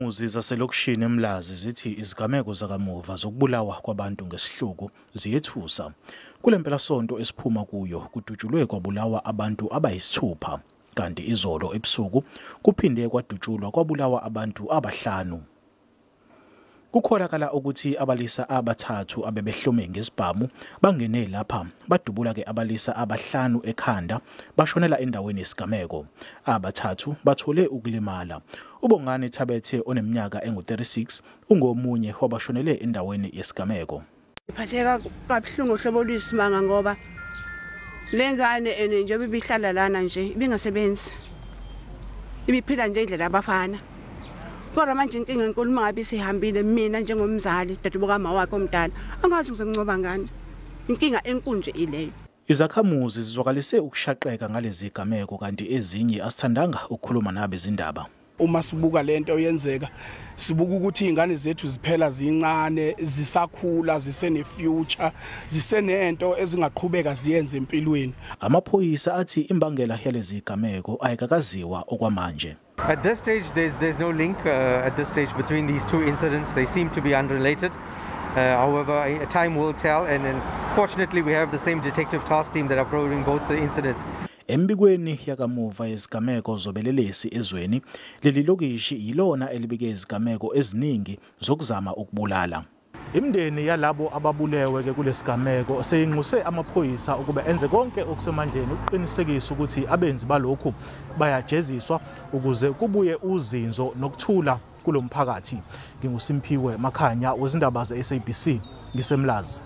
Izakhamuzi zaselokishini eMlazi zithi izigameko zakamuva zokubulawa kwabantu ngesihluku ziyethusa. Kule mpelasonto esiphuma kuyo kudutshulwe kwabulawa abantu abayisithupha, kanti izolo ebusuku kuphinde kwadutshulwa kwabulawa abantu abahlanu. Kukholakala ukuthi abalisa abathathu abebehlome ngezibhamu bangene lapha badubula-ke abalisa abahlanu ekhanda bashonela endaweni yesigameko. Abathathu bathole ukulimala. UBongani Thabethe oneminyaka engu-36 ungomunye wabashonele endaweni yesigameko. Ngiphatheka kabuhlungu uhlobo oluyisimanga ngoba le ngane ene njengoba ibihlala lana nje ibingasebenzi. Ibiphila nje indlela yabafana. Kodwa manje inkinga enkulu uma ngabe isihambile mina njengomzali dadewabo kama wakhe omdala angazi ngizomncoba ngani. Inkinga enkulu nje ileyo. Izakhamuzi zizwakalise ukushaqeka ngalezi gameko kanti ezinye asithandanga ukukhuluma nabezindaba. Uma sibuka lento yenzeka sibuka ukuthi izingane zethu ziphela zincane, zisakhula, zisene future, zisenento ezingaqhubeka ziyenze empilweni. Amaphoyisa athi imbangela yalezi gameko ayikakaziwa okwamanje. At this stage, there's no link at this stage between these two incidents. They seem to be unrelated. However, time will tell, and fortunately we have the same detective task team that are probing both the incidents. Embikweni yakamuva yezigameko zobelelesi ezweni, leli lokishi yilona elibike izigameko eziningi zokuzama ukubulala. Imindeni yalabo ababulewe ke kulesigameko seyinxuse amaphoyisa ukuba enze konke okusemandleni ukuqinisekisa ukuthi abenzi balokhu bayajeziswa ukuze kubuye uzinzo nokuthula kulomphakathi. NginguSimphiwe Makhanya wezindaba ze-SABC ngiseMlazi.